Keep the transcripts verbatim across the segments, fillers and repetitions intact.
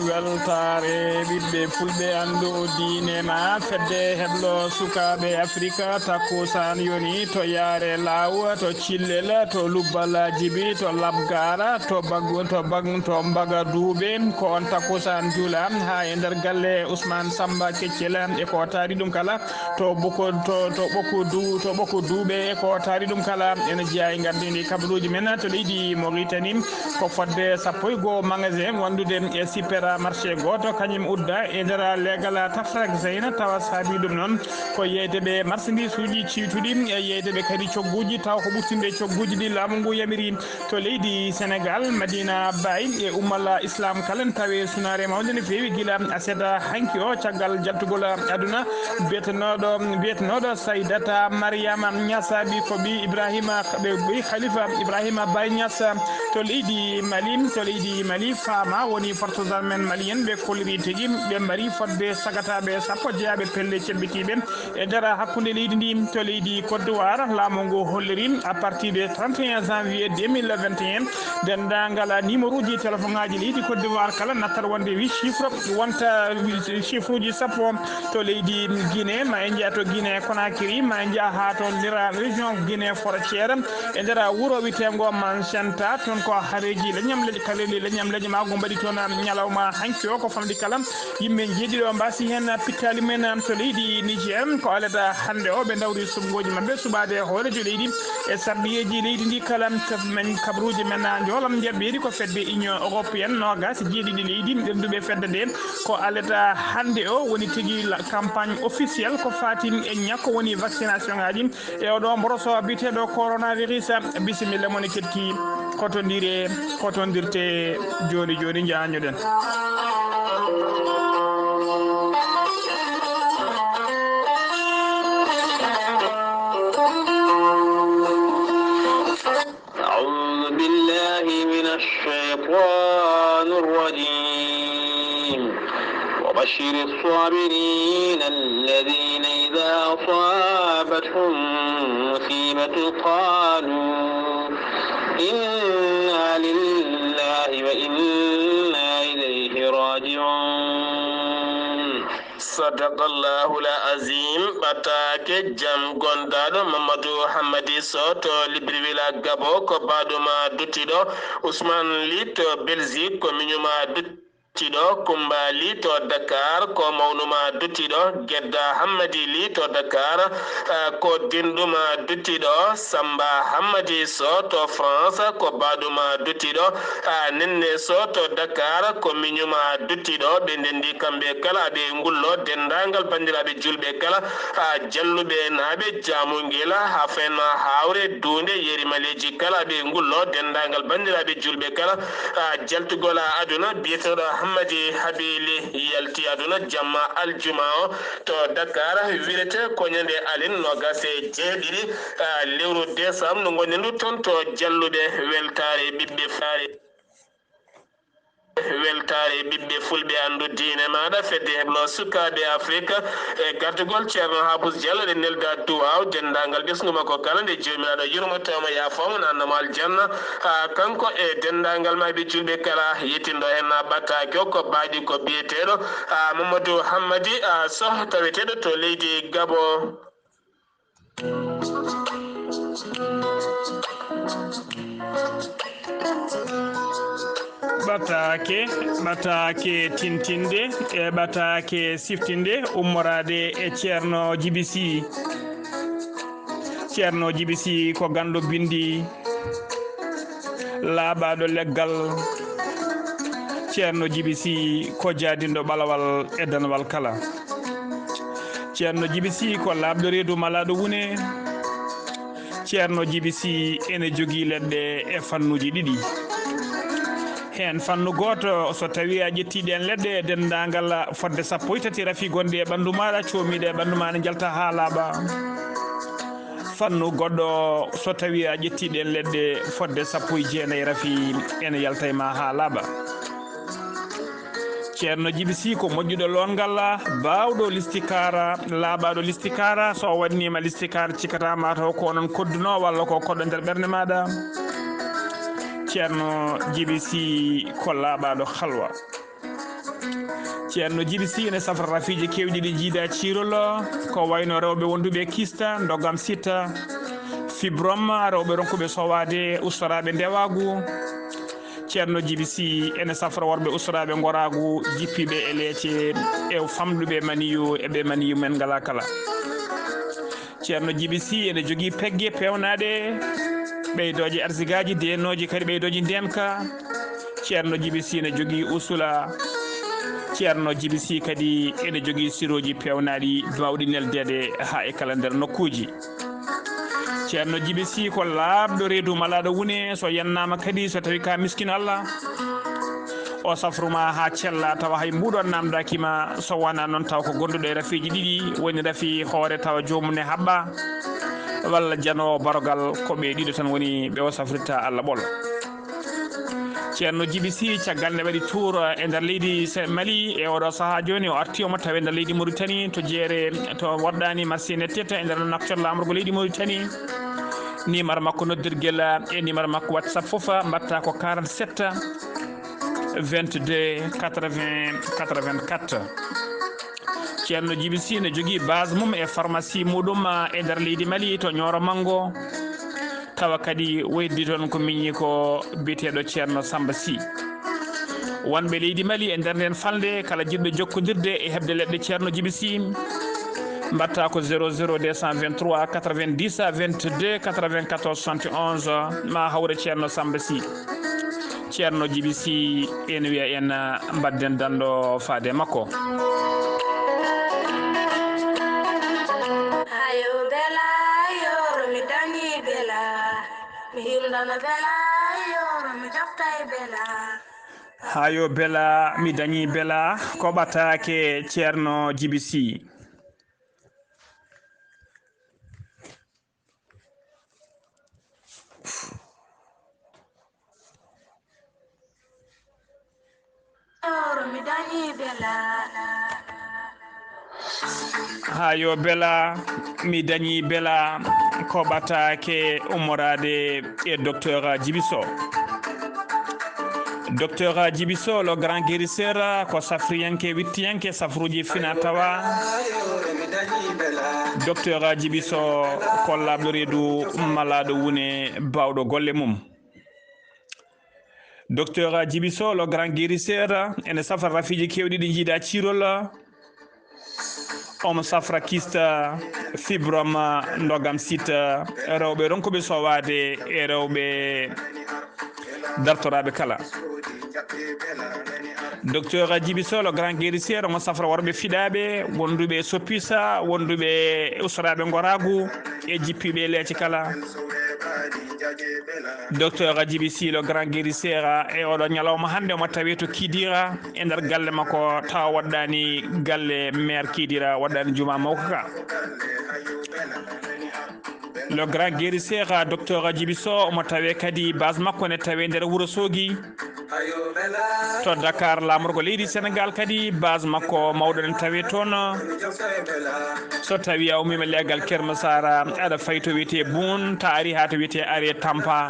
Weltaare ɓiɓɓe fulɓe, anndu diine ma, fedde heblo sukaaɓe Afrika, takkusaan yoni to Yaare Laaw, to Cillel, to Lubbal Jibi, to Labgaara, to Bag-, to Bag-, to Mbaga Duuɓe. Ko on takkusaan juula haa e nder galle Ousmane Samba Keccel e ko taari ɗum kala. To Boko, to, to Ɓokko Du-, to Ɓokko Duuɓe e ko taari ɗum kala. Ene jeyaa e ngardiindi kabaruuji men to leydi Mauritanie. Ko fodde sappo e goo magasin wondude e supermarché gooto, kañum udda e nder leegal Tafrak Zeyna, tawa saabi ɗum noon ko yeydeɓe marchandise uji ciwtuɗi, e yeydeɓe kadi cogguuji, taw ko ɓurtinde cogguuji ɗi laamu ngu yamiri. To leydi Senegal, Madina Baye e Ummal Islam kala ne tawe sunaare mawnde no feewi gila aset hanki o, caggal jaltugol aduna biyetenooɗo, biyetenooɗo Saydata Mariama Niass, ɓi ko ɓi Ibrahima, ɓe ɓi Khalifa Ibrahima Baye Niass. To leydi Mali, to leydi Mali, faama woni forces armées maliennes ɓe kolliri tigi, ɓe mbarii fodde sagataaɓe sappo jeyaaɓe pelle cebbitiiɓe e nder hakkunde leydi ndi. To leydi Côte d'Ivoire, laamu ngu holliri à partir de trente et un janvier deux mille vingt et un, denndaangal numéro uji téléphone ŋaaji leydi Côte d'Ivoire kala nattat wonde huit chiffre, wonta chiffre uji sappo. To leydi Guinée, ma en njiya to Guinée Conakry, ma en njiya haa to nder région Guinée frontière, e nder wuro wiyeteengo Mansenta, toon ko hareeji leñam leƴƴe, kaleeli leñam leƴƴe maago mbaɗi toon ñalawma hanki o, ko famɗi kala. Yimɓe njeeɗiɗo mbaasi heen pittaali mumen to leydi Niger. Ko alata hannde o, ɓe ndawri suɓngooji maɓɓe suɓaade e hooreejo leydi e sarɗiyeeji leydi ndi kala. Men kabaruuji men njoolam njaɓɓeeri ko fedde Union Européenne, noogaas e jeeɗiɗi leydi ɓernduɓe fedde nde. Ko alata hannde o woni tigi la campagne officielle ko faati e ñakko woni vaccination ŋaaji e oɗo mboroso biyeteeɗo coronavirus. Bisimilla mon e keɗki, kotondire, kotondirte jooni jooni, njaanjoɗen. أعوذ بالله من الشيطان الرجيم. وبشر الصابرين الذين إذا أصابتهم مصيبة قالوا إنا لله وإنا إليه راجعون. Sadaqallahul Azim. Ɓataake jam, gondaaɗo Mamadou Hammadi Sow to Libreville, Gabon, ko baɗuma duttiɗo. Ousmane Ly to Belgique, ko miñuma duttiɗo. Kumba Ly to Dakar, ko mawnuma duttiɗo. Gedda Hammadi Ly to Dakar, eh, ko dinɗuma duttiɗo. Samba Hammadi Sow to France, ko baɗuma duttiɗo. Ah, Nenne Sow to Dakar, ko miñuma duttiɗo. Ɓe ndenndi kamɓe kala, aɓe ngullo denndaangal banndiraaɓe juulɓe kala, ah, Jalluɓe naaɓe, Jaamungel, Hafen, Haawre, Duunde, Yeri Maleeji kala, aɓe ngullo denndaangal banndiraaɓe juulɓe kala, ah, jaltugol aduna. Biyeteeɗo Hammadi Habiili yalti aduna jamma aljuma o to Dakar, wirete ko ñande alin noogaas e jeeɗiɗi, ah, lewru décembre ndu ngonɗen ndu toon to Jalluɓe. Weltaare ɓiɓɓe faare. Weltaare ɓiɓɓe fulɓe, anndu diine maaɗa, fedde heblo sukaaɓe Afrika e gardugol Ceerno Habus Diallo. Ɗe nelda duwaaw denndaangal ɓesngu makko kala, nde Joomiraaɗo yurmotooma, yaafooma, naatnamo aljanna, haa kanko e denndaangal maaɓe juulɓe kala. Yettindo heen na ɓataake o ko baaɗi ko biyeteeɗo, ah, Mamadou Hammadi, ah, Soh, taweteeɗo to leydi Gabon. Ɓataake, ɓataake tintinde e ɓataake siftinde, ummoraade e Ceerno Jibi Sih. Ceerno Jibi Sih ko ganndo binndi, laaɓaaɗo leggal. Ceerno Jibi Sih ko jaadinɗo ɓalawal e danwal kala. Ceerno Jibi Sih ko laaɓɗo reedu malaaɗo wune. Ceerno Jibi Sih ene jogii leɗɗe e fannuuji ɗiɗi. Heen fannu gooto, so tawii a ƴettii ɗeen leɗɗe e denndaangal fodde sappo e tati rafi gonɗi e ɓanndu maaɗa, coomiiɗe e ɓanndu maa, ne njalta haa laaɓa. Fannu goɗɗo, so tawii a ƴettii ɗeen leɗɗe fodde sappo e jeenayi rafi, ene yalta e ma haa laaɓa. Ceerno Jibi Sih ko moƴƴuɗo loongal, baawɗo listikaara, laaɓaaɗo listikaara. So o waɗniima listikaara, cikkataa ma taw ko onon koddunoo walla ko koɗɗo nder ɓernde maaɗa. Ceerno Jibi Si ko laaɓaaɗo halwa. Ceerno Jibi Si ene safra rafiiji keewɗi ɗi jiida ciirol, ko wayno rewɓe wonduɓe kista, ndogam sitta, fibrom, rewɓe ronkuɓe sowaade, ustoraaɓe ndewaagu. Ceerno Jibi Si ene safra worɓe ustoraaɓe ngoraagu, jippiiɓe e leece, e famɗuɓe maniyu, e ɓe maniyu men ngalaa kala. Ceerno Jibi Si ene jogii pegge peewnaaɗe, ɓeydooje arsigaaji, deenooji kadi ɓeydooji ndeenka. Ceerno Jibi Si ene jogii usula. Ceerno Jibi Si kadi ene jogii sirooji peewnaaɗi baawɗi neldeede haa e kala nder nokkuuji. Ceerno Jibi Si ko laaɓɗo reedu malaaɗo wune, so yennaama kadi, so tawi ka miskino Allah, o safru ma haa cella, tawa hay mbuuɗo naamndaaki ma, so wonaa noon taw ko gonduɗo e rafiiji ɗiɗi, woni rafi hoore tawa joomum ne haɓɓa, walla janoowo barogal, ko ɓe ɗiɗo tan woni ɓe o safrirta Allah ɓolo. Ceerno Jibi Si, caggal nde waɗi tour e nder leydi Se-, Mali, e oɗo sahaa jooni, o arti omo tawe nder leydi Mauritanie, to jeere, to Wardani, Marché Netteta, e nder Nouakchott, laamorgo leydi Mauritanie. Nimar makko noddirgel e nimar makko WhatsApp fof mbatta ko quarante-sept, vingt-deux, quatre-vingts, quatre-vingt-quatre. Ceerno Jibi Si ne jogii base mum e pharmacie muɗum e nder leydi Mali to Nioro Mango. Tawa kadi o heddi toon ko miñi ko biyeteeɗo Ceerno Samba Sy. Wonɓe leydi Mali e nder nden falnde, kala jiɗɗo jokkondirde e heɓde leɗɗe Ceerno Jibi Si, mbatta ko zéro zéro deux cent vingt-trois quatre-vingt-dix vingt-deux quatre-vingt-quatorze soixante et onze, ma hawre Ceerno Samba Sy. Ceerno Jibi Si, en wiya en, ah, mbadden danndo faade makko. Hayo bela, yoro mi dañi bela, mi hirndano bela, yoro mi joftay bela. Hayo bela, mi dañi bela, ko ɓataake Ceerno Jibi Si. Ha yo bela, mi dañi bela, ko ɓataake ummoraade e docteur Jibi Sow. Docteur Jibi Sow, le grand guérisseur, ko safriyanke, wittiyanke, safruuji fina tawa. Docteur Jibi Sow, ko laaɓɗo reedu, malaaɗo wune, baawɗo golle mum. Docteur Jibi Sow, le grand guérisseur, ene safra rafiiji keewɗi ɗi njiida ciirol. Omo safra kista, fibrom, ndogam sita, rewɓe ronkuɓe sowaade e rewɓe dartoraaɓe kala. Docteur Jibi Sow, le grand guérisseur, omo safra worɓe fiɗaaɓe, wonduɓe e soppisa, wonduɓe e ustoraaɓe ngoraagu, e jippiiɓe e leece kala. Docteur Jibi Sow, le grand guérisseur, e oɗo ñalawma hannde omo tawi to Kidira, e nder galle makko, tawa waɗɗaani galle maire Kidira, waɗɗaani juma mawka ka. Le grand guérisseur, docteur Jibi Sow, omo tawe kadi base makko ne tawe nder Wuro Soogi. To Dakar, laamorgo leydi Senegal kadi, base makko mawɗo ne tawe toon. So tawi a ummiima leegal Keur Massar, aɗa fayi to wiyetee Boun, ta ari haa to wiyetee Arrêt Tampa.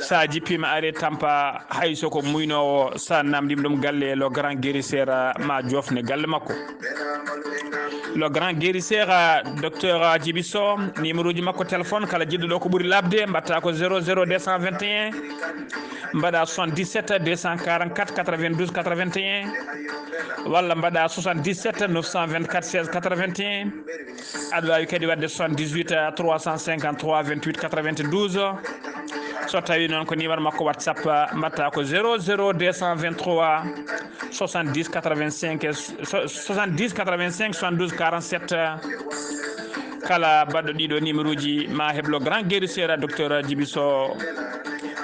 Sa jippiima Arrêt Tampa, hay so ko muynoowo, sa namndiima ɗum galle le grand guérisseur, ma jofne galle makko. Le grand guérisseur, docteur Jibi Sow, numéro ji makko téléphone, kala jiɗɗo ɗo ko ɓuri laaɓde, mbatta ko zéro zéro deux cent vingt et un, mbaɗa soixante-dix-sept deux cent quarante-quatre quatre-vingt-douze quatre-vingt-un, walla mbaɗa soixante-dix-sept neuf cent vingt-quatre seize quatre-vingt-un. Aɗa waawi kadi waɗde soixante-dix-huit trois cent cinquante-trois vingt-huit quatre-vingt-douze. So tawi noon ko numéro makko WhatsApp, mbatta ko zéro zéro deux cent vingt-trois soixante-dix quatre-vingt-cinq, so-, soixante-dix quatre-vingt-cinq soixante-douze quarante-sept. Kala baɗɗo ɗiɗo numéro ji ma heɓ le grand guérisseur docteur Jibi Sow,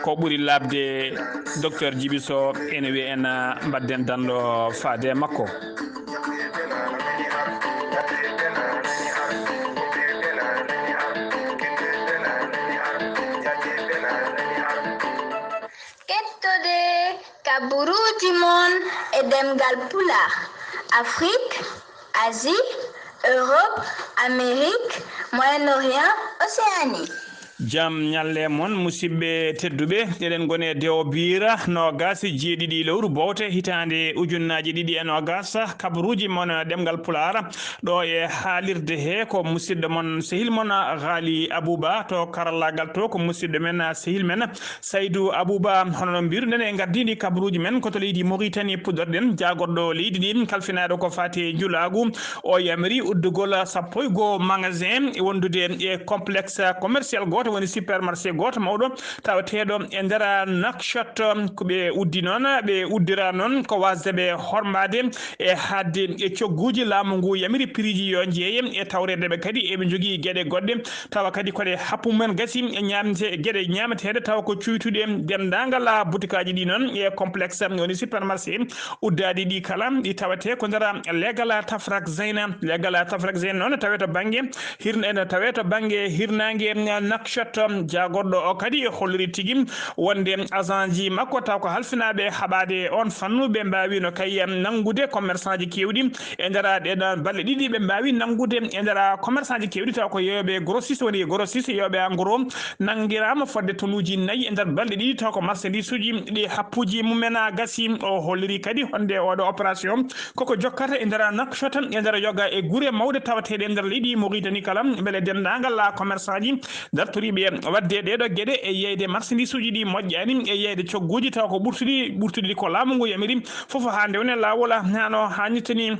ko ɓuri laaɓde. Docteur Jibi Sow, ene wiya en, ah, mbadden danndo faade makko. Kettode kaburuuji mon e ɗemngal Pulaar, Afrique, Asie, Europe, Amérique, Moyen-Orient, Océanie. Jam ñalle mon, musidɓe tedduɓe. Eɗen ngoni e dewo biira noogaas e jeeɗiɗi lewru bowte hitaande ujunnaaji ɗiɗi e noogaas. Kabaruuji mon ɗemngal Pulaar ɗo e haalirde he ko musidɗo mon, sehil mon Ghali Abouba. To karallaagal to ko musidɗo men, sehil men Saydou Abouba. Hono no mbiruɗen e ngardiindi kabaruuji men ko to leydi Mauritanie puɗɗorɗen. Jaagorɗo leydi ndi kalfinaaɗo ko faati e njulaagu, o yamiri uddugol sappo e goo magasin wondude e complexe commercial gooto, woni supermarché gooto mawɗo tawateeɗo e nder Nouakchott. Ko ɓe uddi noon, ɓe uddira noon ko wasde ɓe hormaade e haadde e cogguuji laamu ngu yamiri prix ji yo njeeye e tawreede ɓe kadi eɓe njogii geɗe goɗɗe tawa kadi ko ɗe happu mumen gasi e ñaamte, geɗe ñaameteeɗe tawa ko cuytuɗe denndaangal butikaaji ɗi noon e complexe woni supermarché uddaaɗi ɗi kala ɗi tawete ko nder legal Tafrak Zeyna. Legal Tafrak Zeyna noon tawe to bannge hirna-, ene tawe to bannge hirnaange Nouakchott. Jaagorɗo o kadi holliri tigi wonde agent ji makko taw ko halfinaaɓe haɓaade on fannu ɓe mbaawino kay nanngude commerçant ji keewɗi e nder ɗeɗo balɗe ɗiɗi. Ɓe mbaawi nanngude e nder commerçant ji keewɗi taw ko yeeyooɓe grossiste woni grossiste yeeyooɓe en gros nanngiraama fodde tonuuji nayi e nder balɗe ɗiɗi taw ko marchandise uji ɗi happuuji mumen a gasi. O holliri kadi honde oɗo opération koko jokkata e nder Nouakchott e nder yoga e gure mawɗe tawateeɗe e nder leydi Mauritanie kala, mbele denndaangal la commerçant ji dartoriiɓe waɗde ɗeɗo geɗe e yeyde marchandise uji ɗi moƴƴaani e yeyde cogguuji taw ko ɓurtuɗi, ɓurtuɗi ko laamu ngu yamiri fof haa ndewne laawol hano haanirta ni.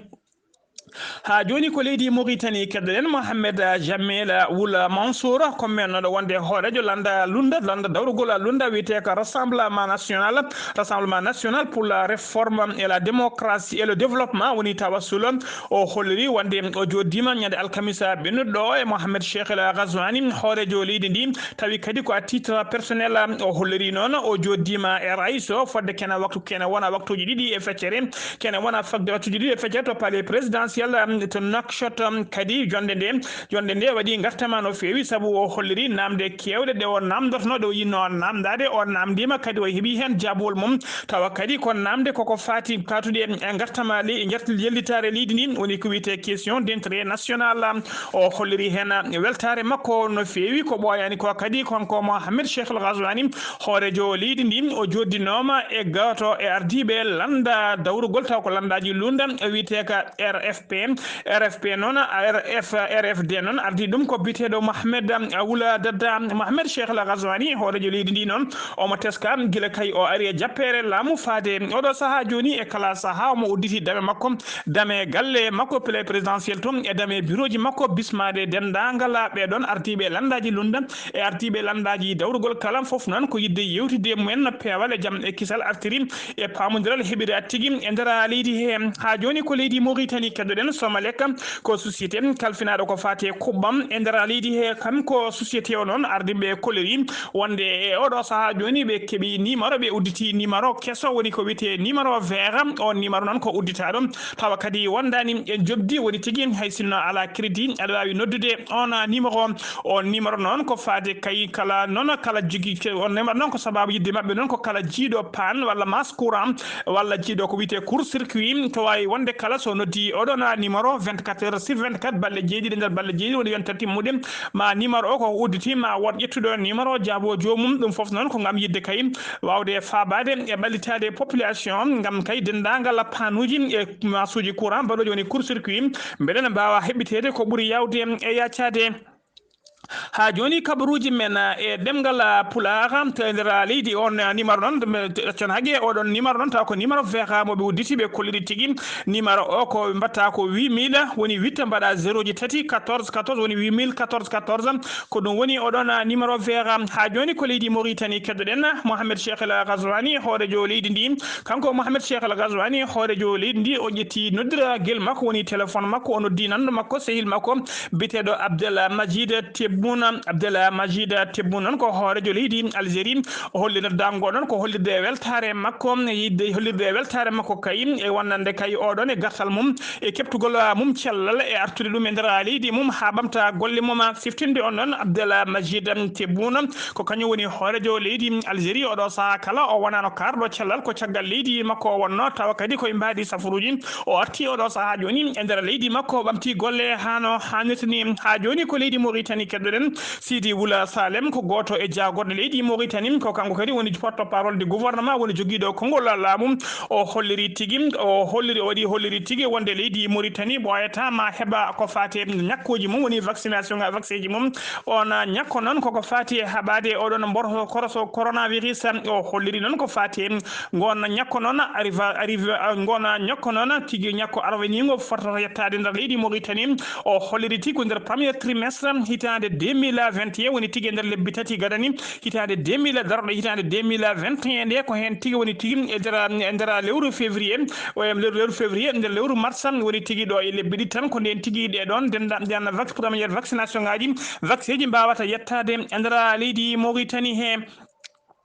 Haa jooni ko leydi Mauritanie keddoɗen Mohamed Jamil Wul Mansour, ko mennoɗo wonde hooreejo lannda lunda, lannda dawrugol lunda wiyetee ko Rassemblement National, Rassemblement National pour la Réforme et la Démocratie et le Développement, woni tawassul. O holliri wonde o jooɗdiima ñande alkamisa ɓennuɗo e Mohamed Cheikh El Ghazouani, hooreejo leydi ndi, tawi kadi ko à titre personnel o holliri noon o jooɗdiima e rais o fodde kene waktu, kene wona waktuuji ɗiɗi e feccere, kene wona fagde wattude ɗiɗi e feccere to palais présidentiel, um, to Nouakchott, um, kadi jonde nde, jonde nde waɗi ngartama no feewi sabu o holliri namde kewɗe ɗe o namdotono, ɗe o yinno namdade, o namdima kadi o heɓi hen jaabowol mum. Tawa kadi ko namde koko fati katude e ngartama le-, ngarti-, yellitare leydi ndi, woni ko wiyete question d'intérêt national. O holliri hen weltare makko no feewi, ko ɓooyani ko kadi kanko Mohamed Cheikh El Ghazouani, hooreejo leydi ndi, o jooɗdinooma e gooto e ardiiɓe lannda dawrugol, taw ko lanndaaji lunnda, wiyetee ka R F P, R F P noon, R F, R F D noon, ardii ɗum ko biyeteeɗo Mohamed Wula Dadda. Mohamed Cheikh El Ghazouani, hooreejo leydi ndi noon, omo teska gila kay o ari e jappeere laamu faade oɗo sahaa jooni e kala sahaa omo udditi dame makko, dame galle makko, palais présidentiel to, e dame bureau ji makko, bismaade denndaangal ɓee ɗoon ardiiɓe lanndaaji lunnda e ardiiɓe lanndaaji dawrugol kala. Fof noon ko yiɗde yeewtidde e mumen no peewal e jam e kisal artiri e paamondiral heɓira tigi e nder leydi he. Haa jooni ko leydi Mauritanie keddoɗen, Somalec ko société kalfinaaɗo ko faati e kuɓɓam e nder leydi he. Kam ko société o noon ardiiɓe kolori wonde e oɗo sahaa jooni ɓe keɓi numéro, ɓe udditi numéro keso, woni ko wiyetee numéro vert. On numéro noon ko udditaaɗo tawa kadi wondaani e njoɓdi, woni tigi hay sinno alaa crédit aɗa waawi noddude on numéro. On numéro noon ko faade kay kala noon kala jogii ke-, on numéro noon ko sababu yiɗde maɓɓe noon ko kala jiiɗo paan walla masse courant walla jiiɗo ko wiyetee court circuit to waawi wonde kala so noddi oɗon numéro vingt-quatre heures sur vingt-quatre, balɗe jeeɗiɗi nder balɗe jeeɗiɗi woni yonta timmude ma numéro o ko udditi ma wood ƴettuɗo numéro jaabo joomum. Ɗum fof noon ko ngam yiɗde kay waawde faabaade e ɓallitaade population ngam kay denndaangal panuuji e masuuji courant baɗooji woni court circuit mbele ne mbaawa heɓɓiteede ko ɓuri yaawde e yaacaade. Haa jooni kabaruuji men e ɗemngal Pulaar to e nder leydi on numéro noon, ɗaccan hage oɗon numéro noon taw ko numéro vert mo ɓe udditi ɓe kolliri tigi. Numéro o ko ɓe mbatta ko huit mille, woni huit mbaɗa zéro ji tati, quatorze quatorze, woni huit mille quatorze quatorze. Ko ɗum woni oɗon numéro vert. Haa jooni ko leydi Mauritanie keddoɗen Mohamed Cheikh El Ghazouani, hooreejo leydi ndi. Kanko Mohamed Cheikh El Ghazouani, hooreejo leydi ndi, o ƴetti noddiragel makko, woni téléphone makko, o noddi nanndo makko, sehil makko, biyeteeɗo Abdel Majid Tebboune. Abdel Majid Tebboune noon ko hooreejo leydi Algérie. O holli noddaango noon ko hollirde e weltaare makko, yiɗde hollirde e weltaare makko kay, e wonande kay oɗon e gartal mum, e keɓtugol mum cellal, e artude ɗum e nder leydi mum haa ɓamta golle mum. Siftinde on noon, Abdel Majid Tebboune ko kañum woni hooreejo leydi Algérie. Oɗo sahaa kala o wonano kaarɗo cellal, ko caggal leydi makko o wonno, tawa kadi koye mbaadi safaruuji. O arti oɗo sahaa jooni e nder leydi makko, o ɓamti golle hano haanirta ni. Haa jooni ko leydi Mauritanie keddo ɗen. Sidi Wula Salem ko gooto e jaagorɗe leydi Mauritanie, ko kanko kadi woni porte-parole du gouvernement, woni jogiiɗo konngol laamu. O holliri tigi, o holliri, o waɗi holliri tigi wonde leydi Mauritanie ɓooyata ma heɓa ko faati e ñakkooji mum, woni vaccination, vaccin ji mum. On ñakko noon koko faati e haɓaade oɗon mboroso koroso coronavirus. O holliri noon ko faati e ngoon ñakko noon arriva, arriva, ngoon ñakko noon tigi ñakko arwaniingo fotata yettaade nder leydi Mauritanie. O holliri tigi ko nder premier trimestre hitaande deux mille vingt et un, woni tigi e nder lebbi tati gadani hitaande deux mille, darɗo hitaande deux mille vingt et un nde, ko heen tigi woni tigi e nder, e nder lewru février, o e nder lewru février, nder lewru mars, woni tigi ɗo e lebbi ɗiɗi tan, ko ndeen tigi ɗe ɗoon dennda-, nden vac-, première vaccination ngaji, vaccin ji mbawata yettaade e nder leydi Mauritanie he.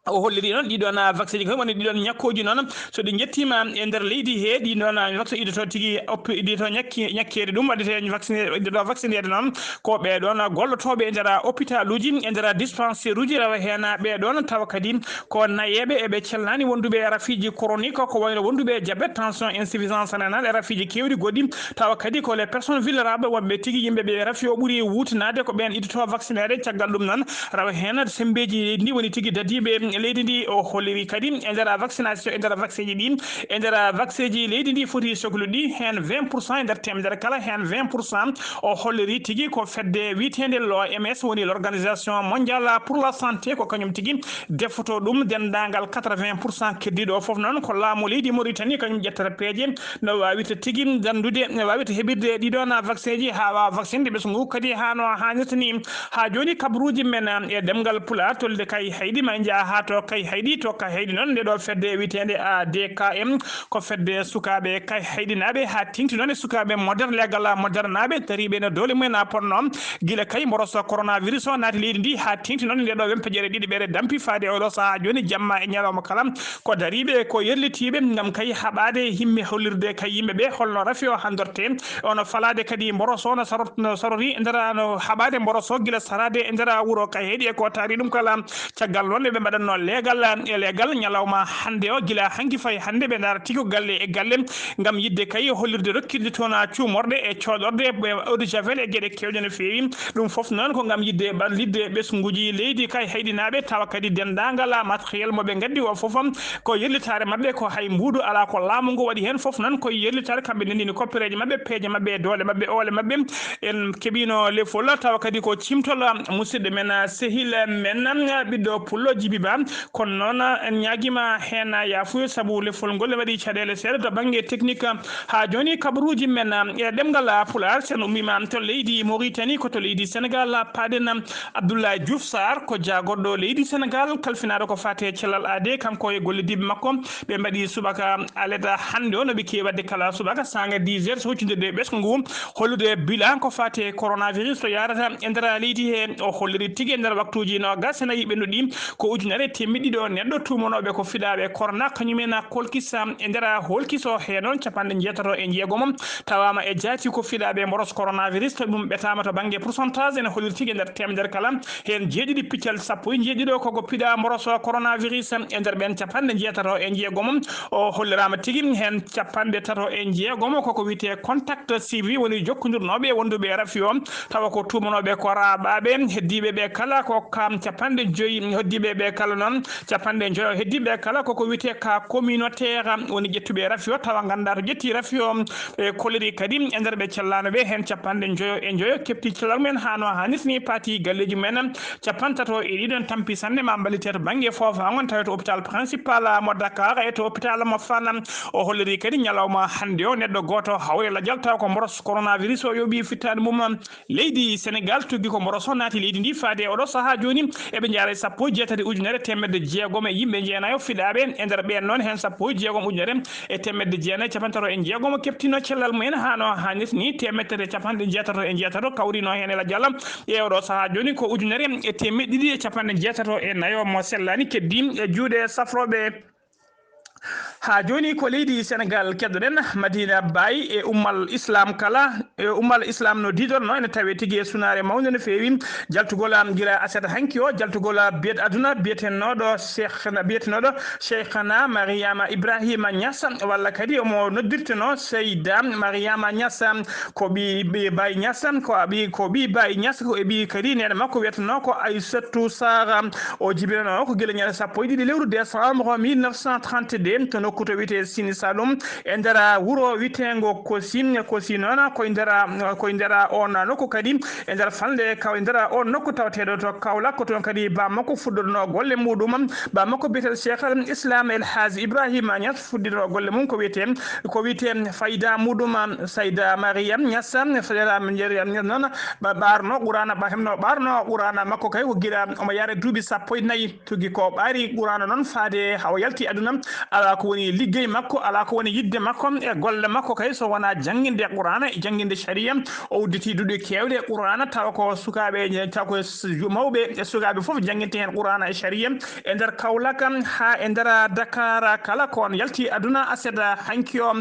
O holliri noon ɗiɗon, ah, vaccin ji, ko woni ɗiɗon ñakkooji noon, so ɗi njettiima e nder leydi he, ɗi noon, ah, vaccin idoto tigi, oppi-, idoto ñakki-, ñakkeede ɗum, waɗete vaccine, idoto vaccineede noon, ko ɓee ɗoon gollotooɓe e nder hôpitaluuji, e nder dispensaire uji, rewa heen ɓee ɗoon tawa kadi ko nayeeɓe e ɓe cellaani wonduɓe e rafiiji chronique, ko wayno wonduɓe e diabète, tension, insuffisance rénale, e rafiiji keewɗi goɗɗi, tawa kadi ko les personnes vulnérables, wonɓe tigi yimɓe ɓe rafi o ɓuri wuutinaade, ko ɓeen idoto vaccineede. Caggal ɗum noon, rewa heen semmbeeji leydi ndi woni tigi dadiiɓe leydi ndi. O holliri kadi e nder vaccination, e nder vaccin ji ɗi, e nder vaccin ji leydi ndi foti soklude heen vingt pour cent e nder teemedere kala, heen vingt pour cent. O holliri tigi ko fedde wiyeteende l'O M S, woni l'Organisation Mondiale pour la Santé, ko kañum tigi defoto ɗum. Denndaangal quatre-vingts pour cent keddiiɗo o fof noon ko laamu leydi Mauritanie, kañum ƴettata peeje no waawirta tigi danndude, no waawirta heɓirde ɗiɗon vaccin ji haa waawa vaccinde ɓesngu kadi haa no haanirta ni. Haa jooni kabaruuji men e ɗemngal Pulaar, tolde Kay Hayɗi, ma en njaha haa to Kay Hayɗi, to Kay Hayɗi noon nde ɗo fedde wiyeteende A D K M, ko fedde sukaaɓe Kay Hayɗinaaɓe, haa teeŋti noon e sukaaɓe moderne, leegal modernaaɓe, dariiɓe no doole mumen a ponno, gila kay mboroso coronavirus o naati leydi ndi, haa teeŋti noon nde ɗo wempeƴere ɗiɗiɓere dampi faade e oɗo sahaa jooni, jamma e ñalawma kala, ko dariiɓe, ko yerlitiiɓe, ngam kay haɓaade himme hollirde kay yimɓe ɓe holno rafi o handorte, ono falaade kadi mboroso no sarot-, no sarori e nder, no haɓaade mboroso gila saraade e nder wuro Kay Hayɗi e ko taari ɗum kala. Caggal noon, ɓe mbaɗatno leegal, e leegal ñalawma hannde o, gila hanki fayi hannde, ɓe ndaara tigi galle e galle ngam yiɗde kay hollirde rokkirde toon cuumorɗe e coodorɗe e eau de javel e geɗe keewɗe no feewi. Ɗum fof noon ko ngam yiɗde ɓallitde ɓesnguuji leydi Kay Hayɗinaaɓe, tawa kadi denndaangal matériel mo ɓe ngaddi o fof ko yerlitaare maɓɓe, ko hay mbuuɗu alaa ko laamu ngu waɗi heen. Fof noon ko yerlitaare, kamɓe ndenndini koppereeje maɓɓe, peeje maɓɓe, doole maɓɓe, oole maɓɓe. En keɓiino lefol, tawa kadi ko cimtol musidɗo men, sehil men, ɓiɗɗo pullo Jibi Ba. Kono noon, en ñaagiima heen yaafuya, sabu lefol ngol waɗi caɗeele seeɗa to bannge technique. Haa jooni, kabaruuji men e ɗemngal Pulaar, so en ummiima to leydi Mauritanie, ko to leydi Senegal paaɗen. Abdoulaye Diouf Sarr ko jaagorɗo leydi Senegal, kalfinaaɗo ko faati e cellal aadee, kanko e gollidiiɓe makko. Ɓe mbaɗi subaka aleda hannde o, no ɓe keewi waɗde kala subaka, saanga dix heures, so huccindirde e ɓesngu ngu, hollude bilan ko faati e coronavirus to yaarata e nder leydi he. O holliri tigi e nder waktuuji noogas e nayi ɓennuɗi, ko ujunere e teemeɗɗe ɗiɗo neɗɗo tuumanooɓe ko fiɗaaɓe corona, kañum en kolkisa e nder holkiso he noon capanɗe njeetato e njeegomo tawaama e jaati ko fiɗaaɓe mboros coronavirus, to ɗum ɓetaama to bannge pourcentage ene holliri tigi e nder teemedere kala, heen jeeɗiɗi piccal sappo e jeeɗiɗo koko piɗaa mboros coronavirus e nder ɓeen capanɗe njeetato e njeegomo. O holliraama tigi heen capanɗe tato e njeegomo koko wiyetee contact suivi, woni jokkondirnooɓe e wonduɓe e rafi o, tawa ko tuumanooɓe ko raaɓaaɓe. Heddiiɓe ɓe kala ko kam capanɗe joyi, heddiiɓe ɓe kala noon capanɗe njoyo, heddiiɓe ɓe kala koko wiyetee cas communautaire, woni ƴettuɓe rafi o, tawa nganndaa to ƴetti rafi o. E kolliri kadi e nder ɓe cellaano ɓe, heen capanɗe njoyo e njoyo keɓti cellal mumen haa no haanirta ni, paati galleeji mumen. Capantato e ɗiɗon tampi sanne ma mballite to bannge foofaango, tawi to hôpital principal mo Dakar e to hôpital mo Fann. O holliri kadi ñalawma hannde o neɗɗo gooto hawre lajal, tawa ko mboros coronavirus o yooɓi fittaandu mum. Leydi Senegal tuggi ko mboros o naati leydi ndi faade e oɗo sahaa jooni. Eɓe njaara e sappo e jeetati ujunere teemedde jeegom e yimɓe jeenayo fiɗaaɓe. E nder ɓeen noon, heen sappo e jeegom ujunere e teemedde jeenayi capantato e jeegom keɓtino cellal mumen haa no haanirta ni, teemedde tati e capanɗe jeetato e jeetato kawrino heen e lajal. E oɗo sahaa jooni ko ujunere e teemedde ɗiɗi e capanɗe jeetato e nayo mo sellaani keddi e juuɗe safrooɓe. Haa jooni ko leydi Senegaal keɗoɗen, Madina Baye e ummal Islam kala, e ummal Islam no diidorno ene tawee tigi e sunaare mawnde no feewi. Jaltugol am gila aset hanki o, jaltugol biyet aduna biyetenooɗo Cheikhna, biyetenooɗo Cheikhna Mariama Ibrahima Niass, walla kadi omo noddirtenoo Seyda Mariama Niass, ko ɓii, ɓii Baye Niass, ko ɓii, ko ɓii Baye Niass, ko e ɓii kadi neene makko wiyetenoo ko Aissatou Sarr. O jibinanoo ko gila ñande sappo e ɗiɗi lewru décembre mille neuf cent trente-deux to nokku to wiyetee Sine Saloum, e nder wuro wiyeteengo Kosi. Kosi noon ko e nder, ko e nder oon nokku kadi, e nder falnde Kaw-, e nder oon nokku tawateeɗo to Kaolack, ko toon kadi baa makko fuɗɗornoo golle muɗum. Baa makko biyeteeɗo Cheikh al Islam El Hadj Ibrahima Niass fuɗɗirnoo golle mum ko wiyetee, ko wiyetee fayda muɗum, Sayda Mariam Niass, Sayda Mariam Niass noon ɓa-, ɓaarnoo Qur'aana, ɓa-, hemno ɓaarnoo Qur'aana makko kay ko gila omo yaara duuɓi sappo e nayi. Tigi ko ɓaari Qur'aana noon faade haa o yalti aduna, alaa ko woni liggey makko, alaa ko woni yiɗde makko e golle makko kay so wonaa jannginde Qur'aana e jannginde Shari'a. O udditi duɗe keewɗe Qur'aana, tawa ko sukaaɓe, tawa ko s-, mawɓe e sukaaɓe fof jannginte heen Qur'aana e Shari'a e nder Kaolack haa e nder Dakar kala ko on yalti aduna aset hanki o.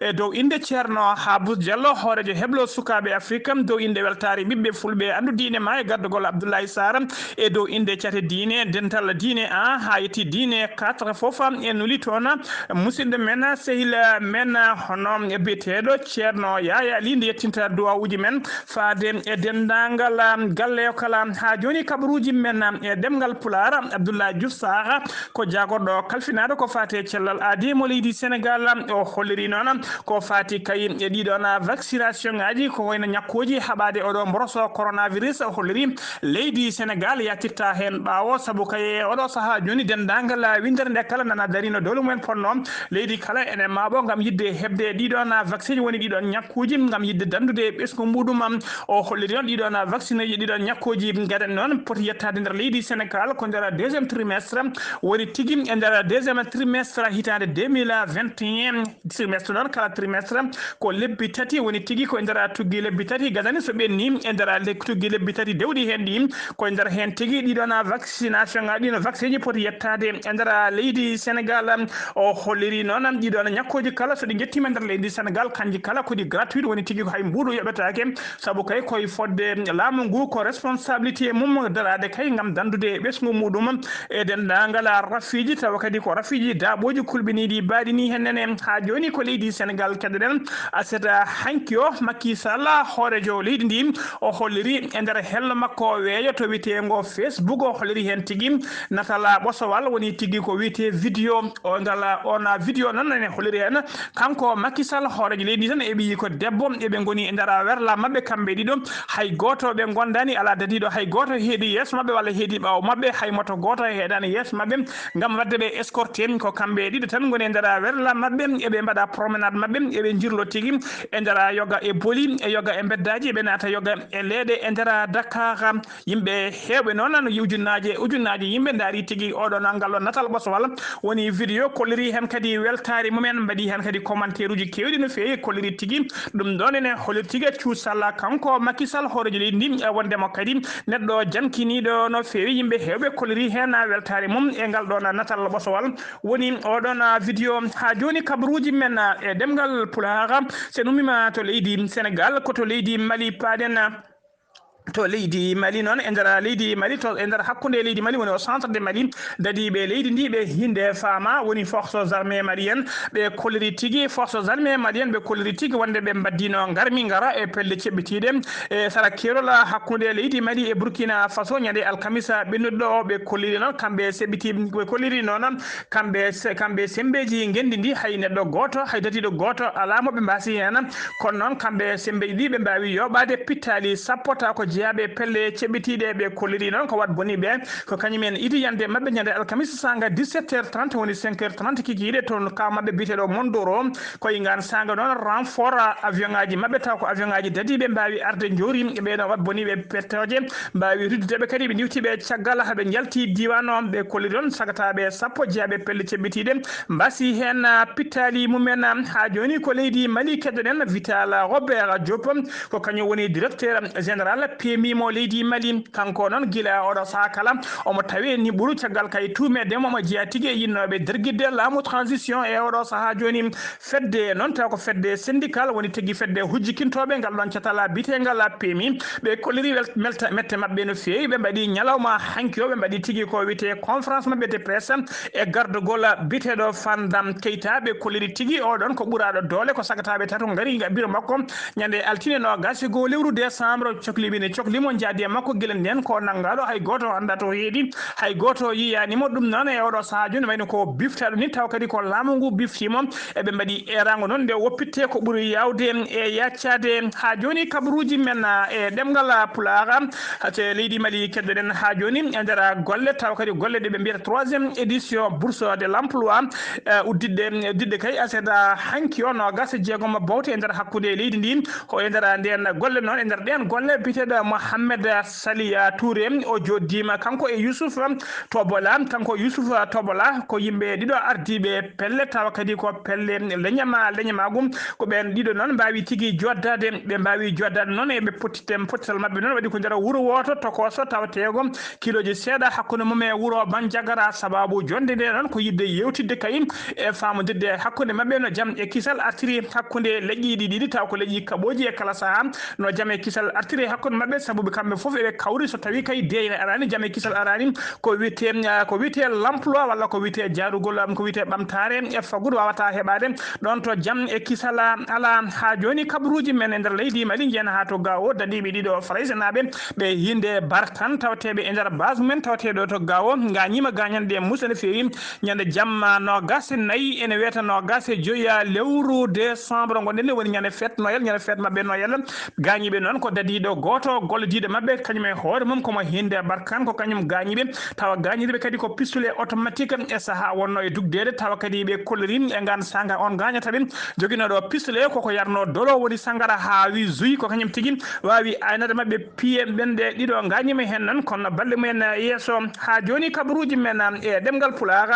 E dow innde Ceerno Habous Diallo, hooreejo heblo sukaaɓe Afrik, dow innde weltaare ɓiɓɓe fulɓe anndu diine ma e gardagol Abdoulaye Sarr, e dow innde cate diine, dental diine A haa yetti diine quatre fof, e nuli toon musidɗo men, sehil men, hono biyeteeɗo Ceerno Yaya Ly, nde yettinta duwawuuji men faade e denndaangal galle o kala. Haa jooni kabaruuji men e ɗemngal Pulaar, Abdoulaye Diouf Sarr, ko jaagorɗo kalfinaaɗo ko faati e cellal aadi mo leydi Senegaal. O holliri noon ko faati kay e ɗiɗoon vaccination ngaaji, ko wayno ñakkuuji haɓaade oɗo mboroso coronavirus. O holliri leydi Senegaal yahtirta heen ɓaawo, sabu kay e oɗo sahaa jooni denndaangal winndere nde kala nana darino doole mumen ponno. Leydi kala ene maaɓo ngam yiɗde heɓde ɗiɗoon vaccin, woni ɗiɗoon ñakkuuji, ngam yiɗde danndude ɓesngu muɗum. O holliri noon ɗiɗoon vaccineeji, ɗiɗoon ñakkuuji gadani noon poti yettaade nder leydi Senegaal ko nder deuxième trimestre, woni tigi e nder deuxième trimestre hitaande deux mille vingt et un. Trimestre noon, kala trimestre ko lebbi tati, woni tigi ko e nder tuggi lebbi tati gadani so ɓenni, e nder le-, tuggi lebbi tati dewɗi heen ɗi, ko e nder heen tigi ɗiɗoon vaccination ngaji, ɗiɗoon vaccin ji poti yettaade e nder leydi Senegaal. O holliri noon ɗiɗoon ñakkuuji kala so ɗi njettiima e nder leydi Senegaal, kanji kala ko ɗi gratuit, woni tigi ko hay mbuuɗu yoɓetaake, sabu kay koye fodde laamu ngu ko responsabilité mum daraade kay ngam danndude ɓesngu muɗum e denndaangal rafiiji, tawa kadi ko rafiiji daaɓooji kulɓiniiɗi baaɗi ni heen nene. Haa jooni ko leydi Senegaal keɗoɗen. Aset hanki o, Macky Sall, hooreejo leydi ndi, o holliri e nder hello makko weeyo to wiyeteengo Facebook, o holliri heen tigi natal ɓosowal, woni tigi ko wiyetee vidéo. O ngal, on vidéo noon ene holliri heen kanko Macky Sall, hooreejo leydi ndi tan e ɓiyi ko debbo, eɓe ngoni e nder werla maɓɓe kamɓe ɗiɗo. Hay gooto ɓe ngondaani, alaa dadiiɗo hay gooto heedi yeeso maɓɓe walla heedi ɓaawo maɓɓe, hay moto gooto heedaani yeeso maɓɓe ngam waɗde ɓe escorté. Ko kamɓe ɗiɗo tan ngoni e nder werla maɓɓe, eɓe mbaɗa promenade maɓɓe, eɓe njirlo tigi e nder yoga e boli, e yoga e mbeddaaji, eɓe naata yoga e leeɗe e nder Dakar. Yimɓe heewɓe noon, no ujunnaaje, ujunnaaje yimɓe ndaari tigi oɗo ngal ɗo natal ɓosowal. Woni vidéo kolliri heen kadi weltaare mumen, mbaɗi heen kadi commentaire uji keewɗi no feewi, kolliri tigi ɗum ɗoon ene holliri tigi cuusal kanko Macky Sall, hooreejo leydi ndi, e wonde mo kadi neɗɗo jankiniiɗo no feewi. Yimɓe heewɓe kolliri heen weltaare mum e ngal ɗoon natal ɓosowal. Woni oɗon vidéo. Haa jooni kabaruuji men e ɗemngal Pulaar, so en ummiima to leydi Senegaal, ko to leydi Mali paaɗen. To leydi Mali noon, e nder leydi Mali, to e nder hakkunde leydi Mali, woni au centre de Mali, dadiiɓe leydi ndi ɓe hinde faama, woni forces armées maliennes, ɓe kolliri tigi, forces armées maliennes ɓe kolliri tigi wonde ɓe mbaddino ngarmi ngara e pelle ceɓɓitiiɗe e sara keerol hakkunde leydi Mali e Burkina Faso ñande alkamisa ɓennuɗo o. Ɓe kolliri noon kamɓe seɓɓiti, ɓe kolliri noon kamɓe se-, kamɓe sembeeji ngenndi ndi, hay neɗɗo gooto, hay dadiiɗo gooto alaa mo ɓe mbaasi heen. Kono noon, kamɓe sembeeji ɗi, ɓe mbaawi yooɓaade pittaali sappo, tawa ko jeyaaɓe e pelle ceɓɓitiiɗe. Ɓe kolliri noon ko wat boni ɓe, ko kañum en idi yande maɓɓe ñande alkamisa saanga dix-sept heures trente, woni cinq heures trente kikiiɗe, toon ka maɓɓe biyeteeɗo Mondoro. Ko e ngaan saanga noon, renfort avion ŋaaji maɓɓe, tawa ko avion ŋaaji dadiiɓe, mbaawi arde njoori ɓe no wat boni ɓe pettooje, mbaawi ruddude ɓe kadi, ɓe ndiwti ɓe caggal, haa ɓe njalti diiwaan o. Ɓe kolliri noon sagataaɓe sappo jeyaaɓe pelle ceɓɓitiiɗe, mbasi heen, ah, pittaali mumen, ah, haa jooni ko leydi Mali keɗoɗen. Vital Robert Diop, ko kañum woni directeur général teemimo leydi Mali. Kanko noon gila oɗo sahaa kala omo tawe ni ɓuru caggal kay tuumeede mo omo jeyaa tigi e yinnooɓe dergidde laamu transition e oɗo sahaa jooni. Fedde noon taw ko fedde syndical woni tigi fedde hujjikintooɓe ngal ɗoon catala biyeteengal P M I. Ɓe kolliri wel- melta- mette maɓɓe no feewi. Ɓe mbaɗi ñalawma hanki o, ɓe mbaɗi tigi ko wiyetee conférence maɓɓe de presse e gardagol biyeteeɗo Fandam Keita. Ɓe kolliri tigi oɗon ko ɓuraaɗo doole, ko sagataaɓe tato ngari ga biro makko ñande altine noogas e goo lewru décembre. Cokliɓe ne cokli mo, njaadi e makko gila nden ko nanngaaɗo, hay gooto anndaa to heedi, hay gooto yiyaani mo. Ɗum noon e oɗo sahaa jooni wayno ko biftaɗo ni, taw kadi ko laamu ngu biftii mo. Eɓe mbaɗi eeraango noon nde woppitte ko ɓuri yaawde e yaccaade. Haa jooni kabaruuji men e ɗemngal Pulaar, te leydi Mali keddoɗen haa jooni e nder golle, taw kadi golle ɗe ɓe mbiyata troisième édition bourse de l'emploi, eh, udditde, udditde kay aset hanki o noogas e jeegom bowte e nder hakkunde leydi ndi. Ko e nder nden golle noon, e nder ɗen golle biyeteeɗo Mohamed Saliya Touré, o jooɗdiima kanko e Youssouf Tobola. Kanko Youssouf Tobola ko yimɓe ɗiɗo ardiiɓe pelle, tawa kadi ko pelle leñama, leñamaagu. Ko ɓeen ɗiɗo noon mbaawi tigi jooɗdaade, ɓe mbaawi jooɗdaade noon e ɓe pottitte, pottital maɓɓe noon waɗi ko nder wuro wooto tokooso tawateego kilooji seeɗa hakkunde mum e wuro Banjagara. Sababu jonnde nde noon ko yiɗde yewtidde kay e faamondirde hakkunde maɓɓe no jam e kisal artiri hakkunde leƴƴi ɗi ɗiɗi, taw ko leƴƴi kaɓooji e kala sahaa. No jam e kisal artiri hakkunde maɓɓe, sabu ɓe kamɓe fof eɓe kawri so tawi kay deeyre araani, jam e kisal araani, ko wiyetee, ah, ko wiyetee l'emploi walla ko wiyetee jaarugol, am, ko wiyetee ɓamtaare e faggudu wawata heɓaade ɗoon to jam e kisal alaa. Haa jooni kabaruuji men e nder leydi Mali njeena haa to Gao, dadiiɓe ɗiɗo Faraysenaaɓe ɓe hinde Barkan tawateeɓe e nder base mumen tawateeɗo to Gao, ngañiima gaañanɗe muusɗe no feewi. Ñande jamma noogas e nayi, ene weeta noogas e joyi lewru décembre ngonɗen nde woni ñande fête Noël, ñande fête maɓɓe Noël. Gaañiiɓe noon ko dadiiɗo gooto, gollodiiɗo maɓɓe, kañum e hoore mum ko mo Hinde Barkan, ko kañum gaañiiɓe. Tawa gaañiiɓe kadi ko pistolet automatique e sahaa wonno e dugdeede, tawa kadi ɓe kolliri e ngaan saanga on gaañata ɓe. Joginooɗo pistolet koko yarno dolo woni sangara haa wi zuy, ko kañum tigi waawi aynade maɓɓe piye ɓen ɓe ɗiɗo gaañiima heen noon, kono balɗe mumen yeeso. Haa jooni kabaruuji men e ɗemngal Pulaar,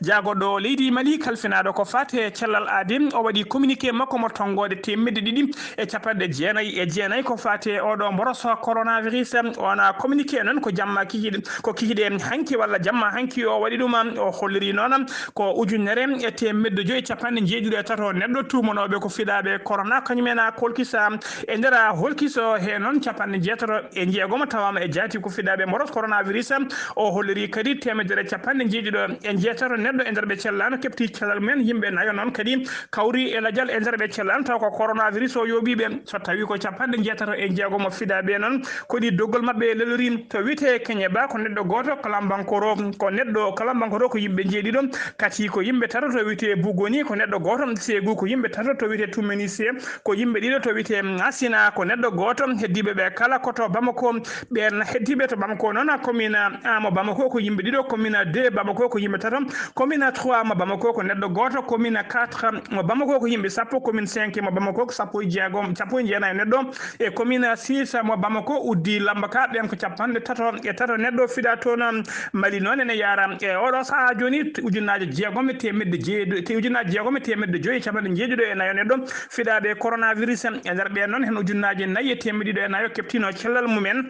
jaagoɗo leydi Mali kalfinaaɗo ko faati e cellal aadi, o waɗi communiqué makko mo tonngoode teemedde ɗiɗi e capanɗe jeenayi e jeenayi ko faati e oɗo mboroso coronavirus. Ona communiqué noon ko jamma kikiɗe, ko kikiɗe hanki walla jamma hanki o waɗi ɗum. O holliri noon ko ujunere e teemedde joyi e capanɗe njeeɗiɗo e tato neɗɗo tuumanooɓe ko fiɗaaɓe corona, kañum en a kolkisa e nder holkiso he noon capanɗe jeetato e jeegom tawaama e jaati ko fiɗaaɓe mboros coronavirus. O holliri kadi teemedere capanɗe jeeɗiɗo e jeetato neɗɗo e nder ɓe cellaano keɓti cellal mumen. Yimɓe nayo noon kadi kawri e lajal e nder ɓe cellaano taw ko coronavirus o yooɓiiɓe. So tawi ko capanɗe jeetato e jeegom fiɗaaɓe noon, koɗi doggol maɓɓe lelori to wiyetee Keñe Ba, ko neɗɗo gooto, Kalambankoro ko neɗɗo, Kalambankoro ko yimɓe njeeɗiɗo, Kati ko yimɓe tato to wiyetee Bugoni, ko neɗɗo gooto, Seegu ko yimɓe tato to wiyetee Tummenise, ko yimɓe ɗiɗo to wiyetee Asina, ko neɗɗo gooto. Heddiiɓe ɓe kala ko to Bamako, ɓeen heddiiɓe to Bamako noon, commune A mo Bamako ko yimɓe ɗiɗo, commune deux Bamako ko yimɓe tato, commune trois mo Bamako ko neɗɗo gooto, commune quatre mo Bamako ko yimɓe sappo, commune cinq mo Bamako ko sappo e jeegom, sappo e jeenayi neɗɗo, e commune six mo Bamako uddi lamba ka, ɓeen ko capanɗe tato e tato neɗɗo fiɗa toon. Mali noon ene yaara e oɗo sahaa jooni ujunnaaje jeegom e teemedde jeeɗiɗo, te ujunnaaje jeegom e teemedde joyi e capanɗe jeeɗiɗo e nayo neɗɗo fiɗaaɓe coronavirus. E nder ɓeen noon, heen ujunnaaje nayi e teemedde ɗiɗo e nayo keɓtino cellal mumen.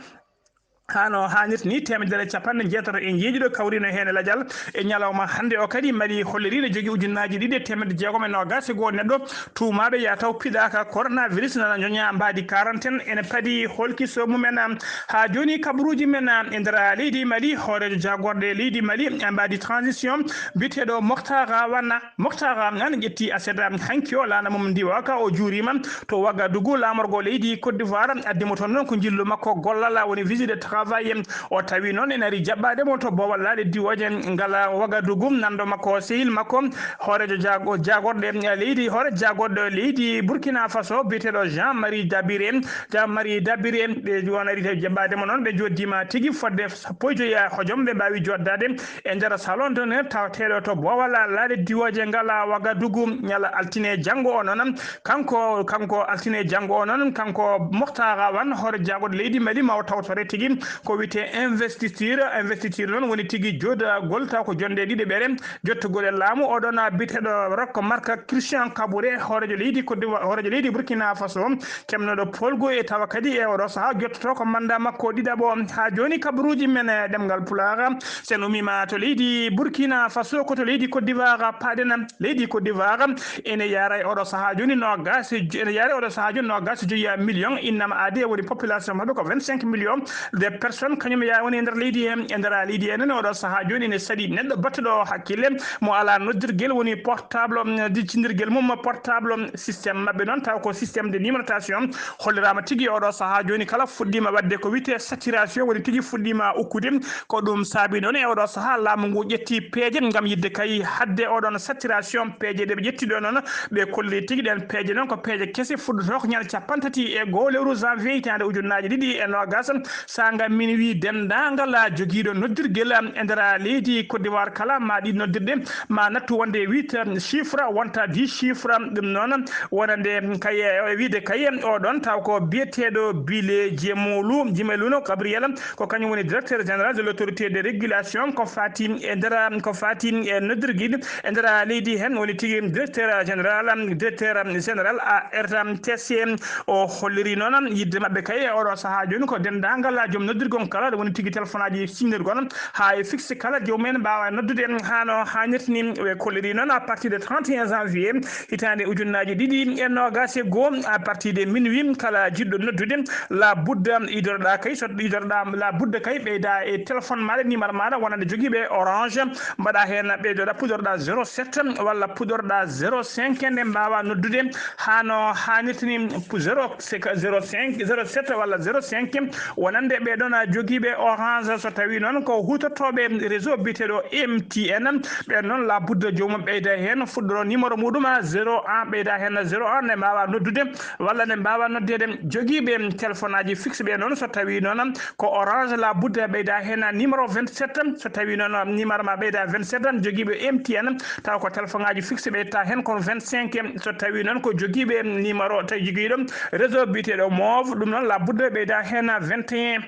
Hano haanirta ni, teemedere capanɗe jeetato e jeeɗiɗo kawrino heen e lajal. E ñalawma hannde o kadi, Mali holliri ne jogii ujunnaaji ɗiɗi e teemedde jeegom e noogas e goo neɗɗo tuumaaɓe ya taw piɗaaka coronavirus nana njoña mbaadi quarantaine. Ene padi holkiso mumen. Haa jooni kabaruuji men e nder leydi Mali, hooreejo jaagorɗe leydi Mali e mbaadi transition biyeteeɗo Moctar Wan. Moctar Wan ƴetti aset hanki o laana mum ndiwaka, o juuriima to Wagadugu laamorgo leydi Côte d'Ivoire, addi mo toon noon ko njillu makko gollal, woni visite de travail. O tawi noon ene ari jaɓɓaade mo to boowal laaɗe diwooje ngal Wagadugu, nanndo makko, sehil makko, hooreejo jaago-, jaagorɗe leydi, hoore jaagorɗo leydi Burkina Faso, biyeteeɗo Jean-Marie Dabire. Jean-Marie Dabire, ɓe wonari jaɓɓaade mo noon, ɓe njoddiima tigi fodde sappo e joyi hojom, ɓe mbaawi joddaade e nder salon d'honneur tawateeɗo to boowal laaɗe diwooje ngal Wagadugu, ñala altine janngo o noon. Kanko, kanko altine janngo o noon, kanko Moctar Wan, hoore jaagorɗe leydi Mali, ma o tawtore tigi Ko wiyetee investiture. Investiture noon woni tigi joodagol taw ko jonde ɗiɗi ɓere jottugol e laamu. Oɗon a biyeteeɗo Roch Marc Christian Kaboré, hooreejo leydi Côte d'Ivoire, hooreejo leydi Burkina Faso, kemnoɗo polgu e tawa kadi e oɗo saha jottoto ko mandat makko ɗiɗaɓo. Ha joni kabaruji men e ɗemngal Pulaar, sen ummima to leydi Burkina Faso, ko to leydi Côte d'Ivoire paɗen. Leydi Côte d'Ivoire ene yaara e oɗo saha joni nogas, ene yaara e oɗo saha joni nogas e joyi million innama aade, woni population maɓɓe ko vingt-cinq millions de personnes, kañum ya woni e nder leydi he. E nder leydi he noon oɗo saha joni ene saɗi neɗɗo battuɗo hakkille mo ala noddirgel, woni portable, mm, diccindirgel mum portable, mm, système maɓɓe noon taw ko système de numérotation. Hollirama tigi oɗo saha joni kala fuɗɗima wadde ko wiyete saturation, woni tigi fuɗɗima ukkude. Ko ɗum saabi noon e oɗo saha laamu ngu ƴetti peeje ngam yidde kay hadde oɗon saturation. Peeje ɗe ɓe ƴetti ɗo noon, ɓe kolli tigi ɗen peeje noon ko peeje kese, fuɗɗoto ko ñande capanɗe tati e goho lewru janvier hitande ujunnaaji ɗiɗi e nogas. Sanga minuit, denndaangal jogiiɗo noddirgel e nder leydi Côte d'Ivoire kala, ma ɗi noddirɗe ma nattu wonde huit chiffre, wonta dix chiffre. Ɗum noon wonande kay, e wiide kay o ɗon taw ko biyeteeɗo Bile Jemolu, Jimelu no Gabriel, ko kañum woni directeur général de l'autorité de régulation ko fati e nder, ko fati e noddirgel e nder leydi hen, woni tigi directeur général, directeur général A R T C. O holliri noon yidde maɓɓe kay e oɗo saha joni ko denndaangal joom noddirgol kala, ɗum woni tigi téléphone aji signirgol ha e fixe kala, jomumen mbawa noddude hano hannirta ni. Ɓe kolliri noon à partir de trente et un janvier hitande ujunnaaji ɗiɗi e nogas e goho, à partir de minuit, kala jiɗɗo noddude, la budda idorɗa kay, so idorɗa la budda kay, ɓeyda e téléphone maɗa, numéro maɗa wonande jogiiɓe Orange, mbaɗa hen, ɓeydoɗa puɗorɗa zéro sept walla puɗorɗa zéro cinq, nde mbawa noddude hano hannirta ni, zéro cinq, zéro cinq, zéro sept walla zéro cinq, wonande ɓe ɗon a jogiiɓe Orange. So tawi noon ko hutortoɓe réseau biyeteɗo M T N, ɓen noon la budda joomum ɓeyda hen, fuɗɗoro numéro muɗum a zéro un, ɓeyda hen zéro un, nde mbawa noddude walla nde mbawa noddede jogiiɓe téléphone aji fixe ɓe noon. So tawi noon ko Orange, la budda ɓeyda hen numéro vingt-sept, so tawi noon numéro ma ɓeyda vingt-sept, jogiiɓe M T N taw ko téléphone aji fixe ɓeyta hen kono vingt-cinq. So tawi noon ko jogiiɓe numéro tawi jogiiɗo réseau biyeteɗo Mauve, ɗum noon la budda ɓeyda hen vingt et un.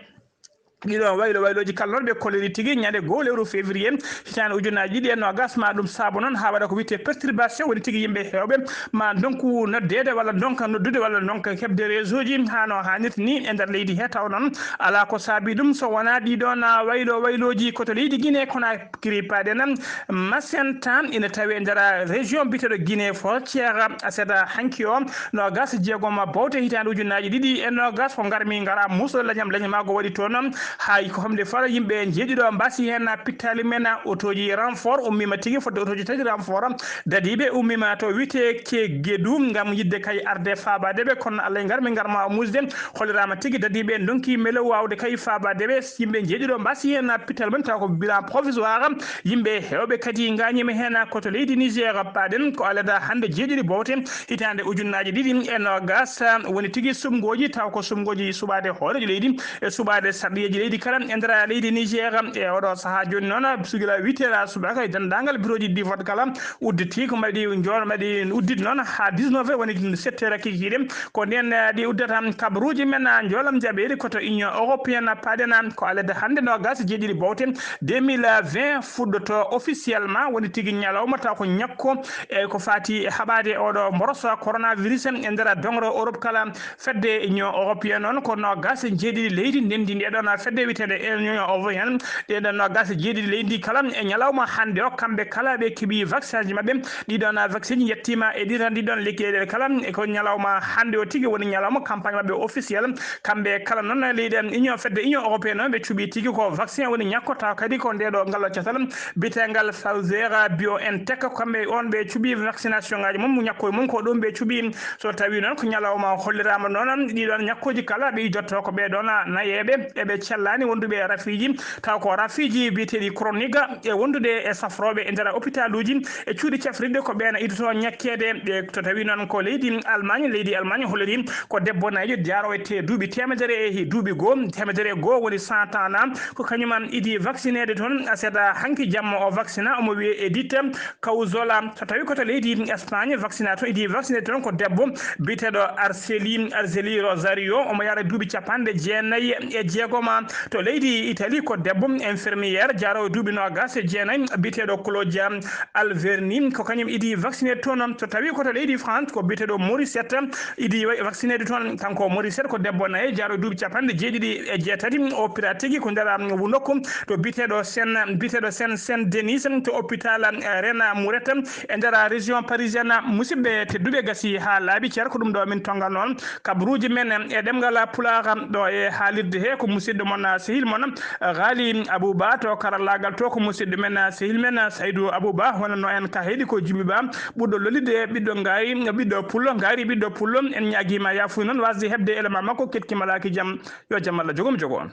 Ɗiɗo waylo wayloji kala noon ɓe kolliri tigi ñande goho lewru février hitande ujunnaaji ɗiɗi e nogas, ma ɗum saabo noon ha waɗa ko wiyete perturbation, woni tigi yimɓe hewɓe ma ndonku noddede walla ndonka noddude walla ndonka heɓde réseau ji hano hannirta ni e nder leydi he. Taw noon ala ko saabi ɗum so wona ɗiɗon waylo wayloji ko to leydi Guinée Conakry paɗen, Macenta ina tawi e nder région biyeteɗo Guinée frontière. Aset hanki o nogas e jeegom bowte hitande ujunnaaji ɗiɗi e nogas ko ngarmi ngara muusɗo leñam, leñam mago waɗi toon. Hay ko homde fara yimɓe jeeɗiɗo mbasi hen pittali men, otoji renfort ummima tigi fodde otoji tati renfort dadiɓe ummima to wiyete Kédougou ngam yidde kay arde faabadeɓe, kono Allah e ngarmi ngarma musde. Hollirama tigi dadiɓe donki melo wawde kay faabadeɓe, yimɓe jeeɗiɗo mbasi hen pittali men taw ko bilan provisoire. Yimɓe hewɓe kadi gañima hen ko to leydi Niger paɗen, ko alada hande jeeɗiɗi bowte hitande ujunnaaji ɗiɗi e nogas, woni tigi sumgoji taw ko sumgoji suɓade hoorejo leydi e suɓade sarɗiyeji leydi kala e nder leydi Niger. E oɗo saha joni noon sugila huit heures subaka e denndaangal bureauji ɗi vote kala udditi, ko mbaɗi joon mbaɗi uddit noon ha dix-neuf heures, woni sept heures kikiɗe. Ko nden, eh, ɗi uddata kabaruji men, ah, joolam jaɓeeri ko to Union Européenne paɗen, ko alada hande nogas e jeeɗiɗi bowte deux mille vingt fuɗɗoto officiellement, woni tigi ñalawma taw ko ñakko e ko fati e haɓade oɗo mboroso coronavirus e nder dongro Europe kala. Fedde Union Européenne on ko nogas e jeeɗiɗi leydi ndendi nde ɗon fedde wiyetede Union Européenne. Ɗen ɗon nogas e jeeɗiɗi leydi kala e ñalawma hande o, kamɓe kala ɓe keeɓi vaccin ji maɓɓe. Ɗiɗon vaccin ji yettima e ɗiɗon, ɗiɗon lekki ɗe kala e ko ñalawma hande o tigi woni ñalawma campagne maɓɓe officiel. Kamɓe kala noon leyɗe Union, fedde Union Européenne o ɓe cuɓi tigi ko vaccin woni ñakko, taw kadi ko nde ɗo ngal catal bitengal Pfizer BioNTech, kamɓe on ɓe cuɓi vaccination ngaji mum, ñakkoy mum ko ɗum ɓe cuɓi. So tawi noon ko ñalawma hollirama noon, ɗiɗon ñakkoji kala ɓe idotto ko ɓe ɗon nayeɓe, eɓe cellani wonduɓe e rafiji, taw ko rafiji biyeteɗi chronique, e wondude e safroɓe e nder hôpitaluji e cuuɗi cafrirɗi, ko ɓen idoto ñakkede. Ɓe to tawi noon ko leydi Allemagne, leydi Allemagne holliri ko debbo nayejo jarowo te duuɓi temedere e duuɓi goo, temedere e goo woni cent ans na, ko kañum am idi vaccinede toon. Aset hanki jamma o vaccina, omo wiye Edith Causola. So tawi ko to leydi Espagne vaccina toon, idi vaccinede toon ko debbo biyeteɗo Arceli, Arceli Rosario, omo yara duuɓi capanɗe jeenayi e jeegom. To leydi Italie ko debbo infirmière jaroowo duuɓi noogas e jeenayi biyeteeɗo Claudia Alverni, ko kañum idi vacciné toon. So tawi ko to leydi France ko biyeteeɗo Morissette idi wa- vacciné de toon. Kanko Morissette ko debbo nayi jaroowo duuɓi capanɗe jeeɗiɗi e jeetati. O pira tigi ko nder nokku to biyeteeɗo Sen biyeteeɗo Sen Sen Denis to hôpital Rena Mourette e nder région parisienne. Musidɓe tedduɓe, gasi haa laaɓi cer, ko ɗum ɗo min tonga noon kabaruuji men e ɗemngal Pulaar ɗo e haalirde he. Ko musidɗo mon, sehil mon, Ghali Abouba to karallaagal to, ko musidɗo men, sehil men Saydou Abouba, wonanno en ka heɗi ko Jibi Ba, ɓurɗo lollude ɓiɗɗo Ngaari, ɓiɗɗo Pullo, Ngaari ɓiɗɗo Pullo. En ñaagiima yaafuya noon waasde heɓde élément makko, ketki malaaki jam, yo jam Allah jogo mo jogo on.